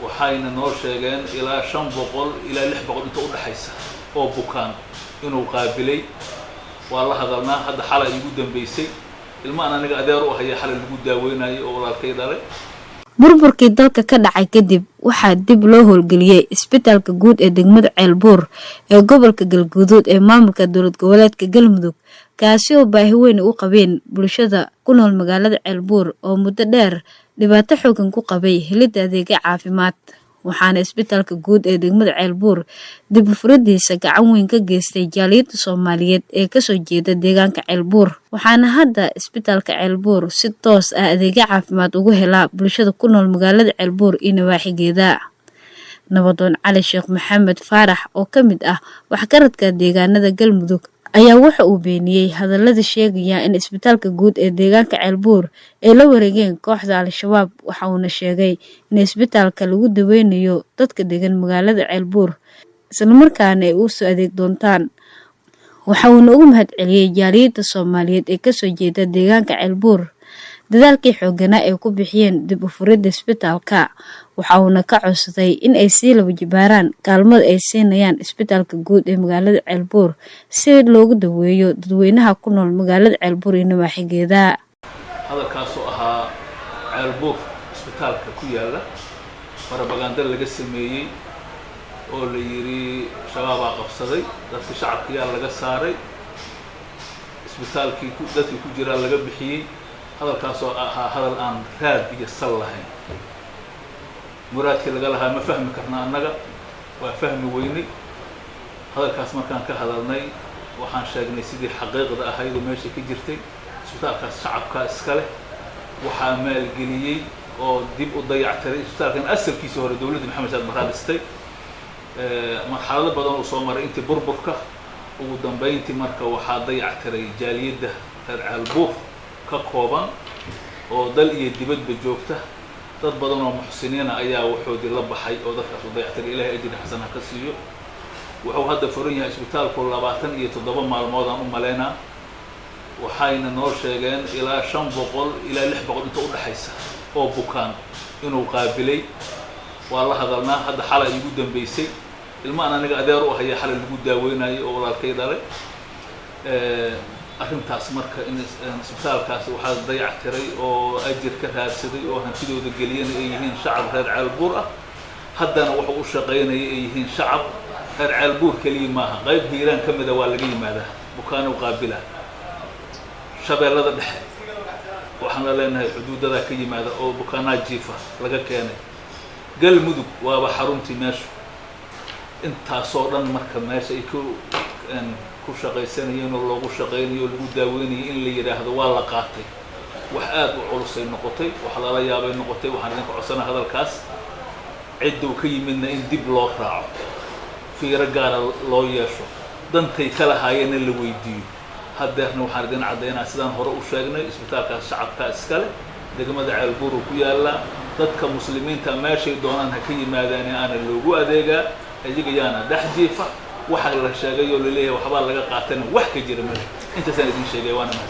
Waxayna noo sheegeen ilaa 500 ilaa 600 inta udhexaysa oo bukaan inuu qaabilay. Waa la hadalnaa. Hadda xalay igu dambeysay, ilmahan aniga adeer u haya xalay lagu daaweynayo oo walaalkay dhalay. Burburkii dalka ka dhacay kadib, waxaa dib loo howlgeliyey isbitaalka guud ee degmada Ceelbuur ee gobolka Galguduud ee maamulka dowlad goboleedka Galmudug, kaasi oo baahi weyn u qabeen bulshada ku nool magaalada Ceelbuur oo muddo dheer dhibaato xoogan ku qabay helidda adeegyo caafimaad. Waxaana isbitaalka guud ee degmada Ceelbuur dib u furidiisa gacan weyn ka geystay jaaliyadda Soomaaliyeed ee kasoo jeeda deegaanka Ceelbuur. Waxaana hadda isbitaalka Ceelbuur si toos ah adeegyo caafimaad ugu helaa bulshada ku nool magaalada Ceelbuur iyo nawaaxigeeda. Nabadoon Cali Sheekh Maxamed Faarax oo ka mid ah waxgaradka deegaanada Galmudug ayaa waxa uu beeniyey hadallada sheegaya in isbitaalka guud ee deegaanka Ceelbuur ay la wareegeen kooxda Al-Shabaab. Waxa uuna sheegay in isbitaalka lagu daweynayo dadka degan magaalada Ceelbuur, islamarkaana ay u soo adeeg doontaan. Waxa uuna ugu mahadceliyey jaaliyadda Soomaaliyeed ee kasoo jeeda deegaanka Ceelbuur dadaalkii xooganaa ay ku bixiyeen dib u furidda isbitaalka. Waxa uuna ka codsaday in ay sii laba jibaaraan kaalmada ay siinayaan isbitaalka guud ee magaalada Ceelbuur si loogu daweeyo dadweynaha ku nool magaalada Ceelbuur iyo nawaaxigeeda. Hadalkaasoo ahaa Ceelbuur isbitaalka ku yaalla barabaganda laga sameeyey oo la yidhi Shabaabaa qabsaday, dadka shacabka yaa laga saaray, isbitaalkii dadkii ku jiraa laga bixiyey. Hadalkaasoo ahaa hadal aan raad iyo sal lahayn, muraadkii laga lahaa ma fahmi karna, annaga waa fahmi weynay. Hadalkaas markaan ka hadalnay, waxaan sheegnay sidii xaqiiqda ahayd oo meesha ka jirtay. Isbitaalkaas shacabkaa iska leh, waxaa maalgeliyey oo dib u dayactiray isbitaalkan. Asalkiisii hore dowladda Maxamed Saad Barraa dhistay. Marxalado badan uu soo maray intii burburka. Ugu dambeyntii marka waxaa dayactiray jaaliyadda reer Ceelbuur ka kooban oo dal iyo dibadba joogta. Dad badan oo muxsiniina ayaa waxoodii la baxay oo dadkaas u dayactiray. Ilahay ajri xasan ha ka siiyo. Wuxuu hadda furan yahay isbitaalku 27 maalmoodaan u malaynaa. Waxayna noo sheegeen ilaa 500 ilaa 600 inta udhexaysa oo bukaan inuu qaabilay. Waa la hadalnaa. Hadda xalay igu dambeysay, ilmahan aniga adeer u haya xalay lagu daaweynayo oo walaalkay dhalay. Arrintaas marka in isbitaalkaas waxaa dayactiray oo ajir ka raadsaday oo hantidooda geliyana ay yihiin shacab reer Ceelbuur ah. Haddana wuxuu u shaqaynaya ay yihiin shacab reer Ceelbuur keliya maaha, qayb Hiiraan ka mida waa laga yimaadaa bukaano qaabila. Shabeellada Dhexe waxaan la leenahay xuduudadaa ka yimaada oo bukaanaa jiifa laga keenay. Galmudug waaba xaruntii meeshu. Intaasoo dhan marka meesha ay ku shaqaysanayeen oo loogu shaqaynayo oo lagu daaweynayay, in la yidhaahdo waa la qaatay, wax aada u culusay noqotay, wax lala yaabay noqotay. Waxaan idinka codsana hadalkaas cidduu ka yimidna in dib loo raaco, fiiro gaara loo yeesho, dantay ka lahaayeenna la weydiiyo. Haddeerna waxaan idin caddaynaa, sidaan hore u sheegnay, isbitaalkaas shacabkaa iskale, degmada Ceelbuuru ku yaallaa. Dadka muslimiinta meeshay doonaan ha ka yimaadaane aana loogu adeegaa, iyaga yaana dhex jiifa. Waxa la sheegay oo laleeyahay waxbaa laga qaatana wax ka jira male. Intaasaan idin sheegay, waana mahadsan.